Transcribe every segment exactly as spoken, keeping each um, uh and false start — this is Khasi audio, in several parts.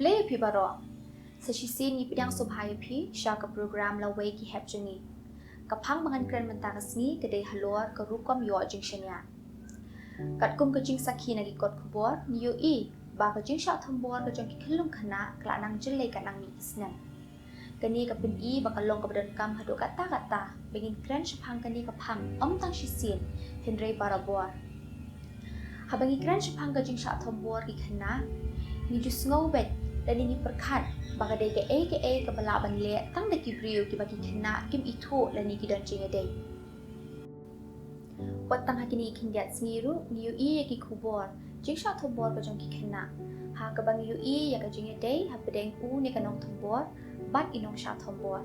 Khublei ïa phi baroh. Sa shisien ngi pdiang sngewbha ïa phi sha ka program Lawei ki Hep jong ngi. Ka phang ba ngan kren mynta ka sngi ka dei halor ka rukom ïoh jingshaniah. Katkum ka jingsakhi na ki kot khubor, ngi ïohi ba ka jingshah thombor ka jong ki khyllung khynnah ka la nang jyllei katba nang mih ki snem. Kane ka pyni ba ka long kaba donkam haduh katta katta ba ngin kren shaphang kane ka phang, ym tang shisien hynrei barabor. Haba ngi kren shaphang ka jingshah thombor ki khynnah, ngi ju sngew beit lane ngi pyrkhat ba ka dei kaei kaei kaba lah ban leh tang da ki briew kiba ki khynnah kim ithuh lane ki don jingïadei. Wat tang ha kine ki khyndiat sngi ruh ngi ïohi ïa ki khubor jingshah thombor ka jong ki khynnah, ha kaba ngi ïohi ïa ka jingïadei hapdeng u ne ka nongthombor bad i nongshah thombor.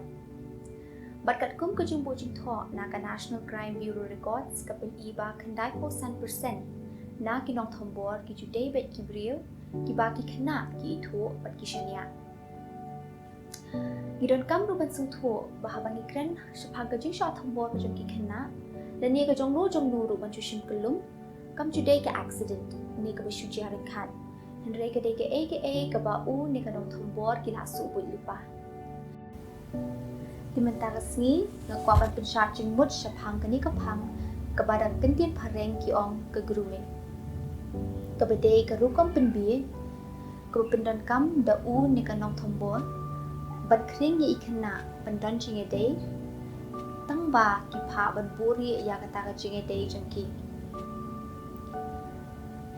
Bad katkum ka jingbuh jingthoh na ka National Crime Bureau Records ka pyni ba khyndai phew san percent na ki nongthombor ki ju dei beit ki briew kiba ki khynnah ki ithuh bad ki shaniah. Ngi donkam ruh ban sngewthuh ba haba ngi kren shaphang ka jingshah thombor ka jong ki khynnah, lane ka jong no jong no ruh ban shu shim kyllum, kam ju dei ka accident ne kaba shu jia ryngkat, hynrei ka dei kaei kaei kaba u ne ka nongthombor ki la shu buit lypa. Te mynta ka sngi nga kwah ban pynshad jingmut shaphang kane ka phang kaba da ka ktien phareng ki ong ka grooming, kaba dei ka rukom pynbiej kaba pyndonkam da u ne ka nongthombor ban khring ïa i khynnah ban don jingïadei, tang ba ki phah ban buhrieh ïa kata ka jingïadei jong ki.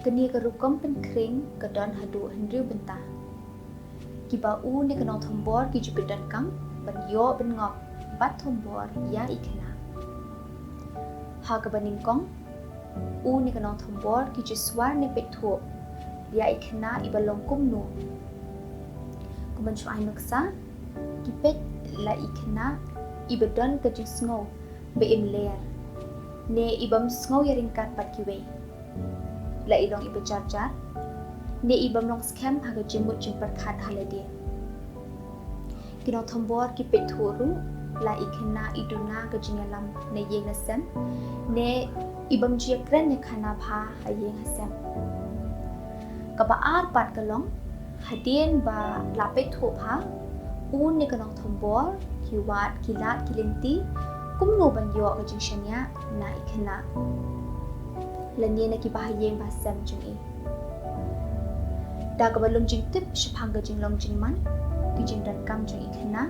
Kane ka rukom pynkhring ka don haduh hynriew bynta kiba u ne ka nongthombor ki ju pyndonkam ban ïoh ban ngop bad thombor ïa i khynnah. Ha kaba nyngkong, u ne ka nongthombor ki ju swar ne peit thuh ïa i khynnah iba long kumno. Kum ban shu ai nuksa, ki peit la i khynnah iba don ka jingsngew ba im ler, ne ibym sngew ïaryngkat bad kiwei, la i long iba jar jar, ne ibym long skhem ha ka jingmut jingpyrkhat ha lade. Ki nongthombor ki peit thuh ruh la i khynnah i duna ka jingïalam na ïing na sem, ne ibym ju ïakren ïakhana bha ha ïing ha sem. Kaba ar pat ka long, hadien ba la peit thuh bha, u ne ka nongthombor ki wad ki lad ki lynti kumno ban ïoh ka jingshaniah na i khynnah lane na kiba ha ïing ba ha sem jong i. Da kaba lum jingtip shaphang ka jinglong jingman, ki jingdonkam jong i khynnah,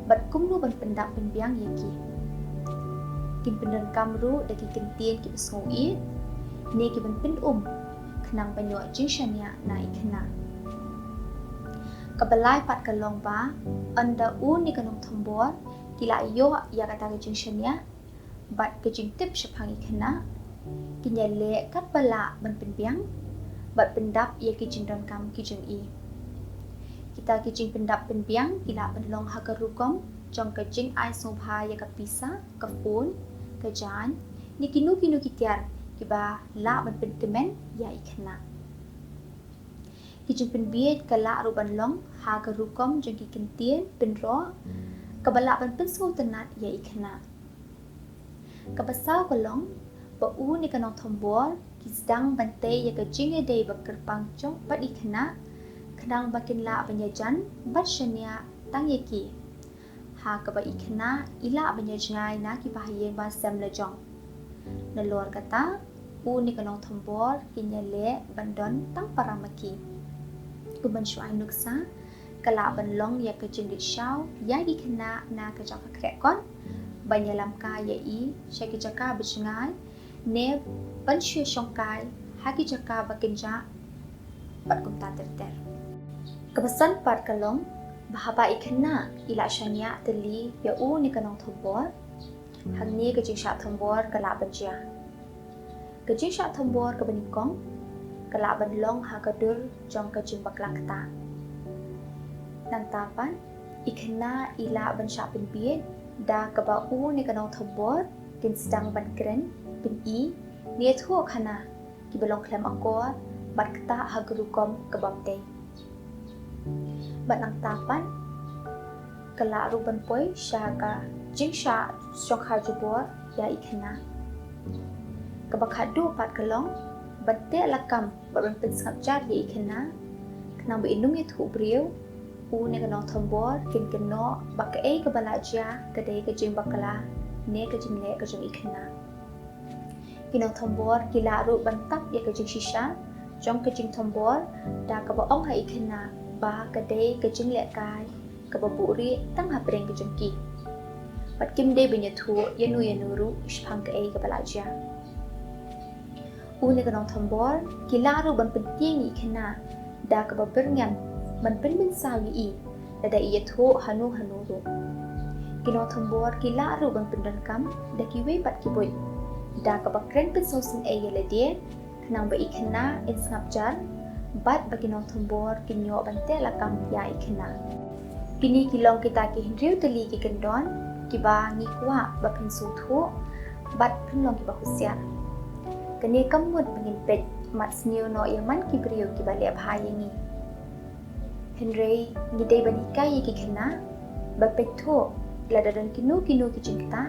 bad kumno ban pyndap pynbiang ïa ki. Kin pyndonkam ruh da ki kyntien kiba sngewieit ne ki ban pyn-um khnang ban ïoh jingshaniah na i khynnah. Kaba lai pat ka long ba ynda u ne ka nongthombor ki la ïoh ïa kata ka jingshaniah bad ka jingtip shaphang i khynnah, kin ïaleh katba lah ban pynbiang bad pyndap ïa ki jingdonkam ki jong i. Kita ki jingpyndap pynbiang ki lah ban long ha ka rukom jong ka jingai sngewbha ïa ka pisa, ka phone, ka jaiñ, ne kino kino ki tiar kiba lah ban pynkmen ïa i khynnah. Ki jingpynbiej ka lah ruh ban long ha ka rukom jong ki kyntien pynroh kaba lah ban pynsngewtynnat ïa i khynnah. Kaba saw ka long ba u ne ka nongthombor ki sdang ban tei ïa ka jingïadei ba kyrpang jong bad i khynnah khnang ba kin lah ban ïajan bad shaniah tang ïa ki, ha kaba i khynnah i lah ban ïajngai na kiba ha ïing ba ha sem la jong. Nalor kata, u ne ka nongthombor kin ïaleh ban don tang para ma ki. Kum ban shu ai nuksa, ka lah ban long ïa ka jingleit shaw ïa ki khynnah na ka jaka khreh kot, ban ïalam kai ïa i sha ki jaka ba jngai, ne ban shu shongkai ha ki jaka ba kynjah, bad kumta ter ter. Kaba san pat ka long ba haba i khynnah i la shaniah tylli ïa u ne ka nongthombor, hangne ka jingshah thombor ka lah ban jia. Ka jingshah thombor kaba nyngkong ka lah ban long ha ka dur jong ka jingbakla ktah. Nangta pat, i khynnah i lah ban shah pynbiej da kaba u ne ka nongthombor kin sdang ban kren, pyni, ne ïathuh khana kiba long khlem akor bad ktah ha ka rukom ka bym dei. Bad nangta pat ka lah ruh ban poi sha ka jingshah shongkha jubor ïa i khynnah. Kaba khatduh pat ka long ban teh lakam bad ban pynsngap jar ïa i khynnah, Nang ba i nongïathuh briew, u ne ka nongthombor kin kynnoh ba kaei kaba la jia ka dei ka jingbakla ne ka jingleh ka jong i khynnah. Ki nongthombor ki lah ruh ban tap ïa ka jingshisha jong ka jingthombor da kaba ong ha i khynnah ba ka dei ka jinglehkai kaba buhrieh tang hapdeng ka jong ki. Bad kim dei ban ïathuh ïano ïano ruh shaphang kaei kaba la jia. U ne ka nongthombor ki lah ruh ban pyntieng ïa i khynnah da kaba byrngem ban pynmynsaw ïa i lada i ïathuh hano hano ruh. Ki nongthombor ki lah ruh ban pyndonkam da kiwei pat ki buit da kaba kren pynsngewsynei ïa lade khnang ba i khynnah in sngap jar bad ba ki nongthombor kin ïoh ban teh lakam ïa i khynnah. Kine ki long kita ki hynriew tylli ki kyndon kiba ngi kwah ba phin sngewthuh bad phin long kiba husiar. Kane kam mut ba ngin peit mat sniew noh ïa man ki briew kiba leh bha ïa ngi. Hynrei ngi dei ban hikai ïa ki khynnah ba peit thuh lada don kino kino ki jingktah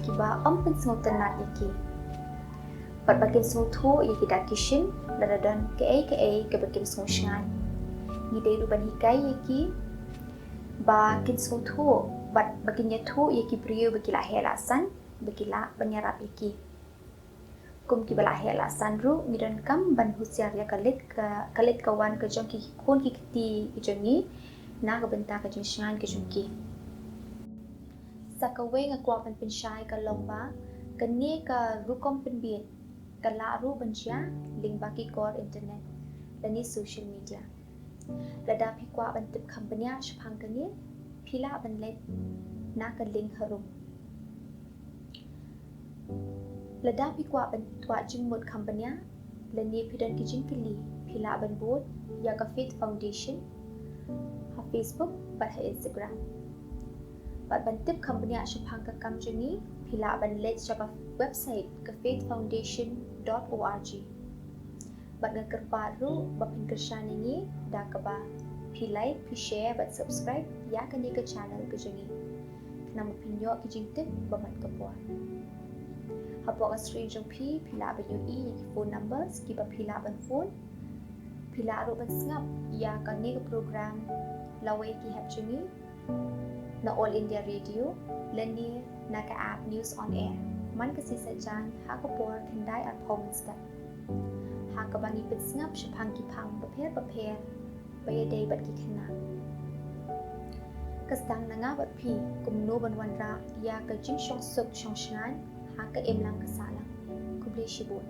kiba ym pynsngewtynnat ïa ki. Bad ba kin sngewthuh ïa ki da ki shin lada don kaei kaei kaba kim sngewshngaiñ. Ngi dei ruh ban hikai ïa ki ba kin sngewthuh bad ba kin ïathuh ïa ki briew ba ki la heh la san ba ki lah ban ïarap ïa ki. Kum kiba la heh la san ruh ngi donkam ban husiar ïa ka leit ka, ka leit ka wan ka jong ki khun ki kti ki jong ngi na ka bynta ka jingshngaiñ ka jong ki. Sa kawei nga kwah ban pynshai ka long ba kane ka rukom pynbieit ka lah ruh ban jia lyngba ki kor internet lane social media. Lada phi kwah ban tip kham bniah shaphang kane, phi lah ban leit na ka link harum. Lada phi kwah ban kwah jingmut kham bniah lane phi don ki jingkylli, phi lah ban bud ïa ka Faith Foundation ha Facebook bad ha Instagram. Bad ban tip kham bniah shaphang ka kam jong ngi, phi lah ban leit sha ka website ka faith foundation dot org. Bad nga kyrpad ruh ba phin kyrshan ïa ngi da kaba phi like, phi share bad subscribe ïa kane ka channel ka jong ngi khnang ba phin ïoh ki jingtip ba man ka por. Hapoh ka screen jong phi, phi lah ban ïohi ïa ki phone numbers kiba phi lah ban phone. Phi lah ruh ban sngap ïa kane ka program lawei ki hep jong ngi na All India Radio lane na ka app News on Air man ka sngi Saitjaiñ ha ka por khyndai arphew mynstep, ha kaba ngi pynsngap shaphang ki phang bapher bapher ba ïadei bad ki khynnah. Ka sdang na nga bad phi kumno ban wanrah ïa ka jingshongsuk shongshngaiñ ha ka imlang ka sahlang. Khublei shibun.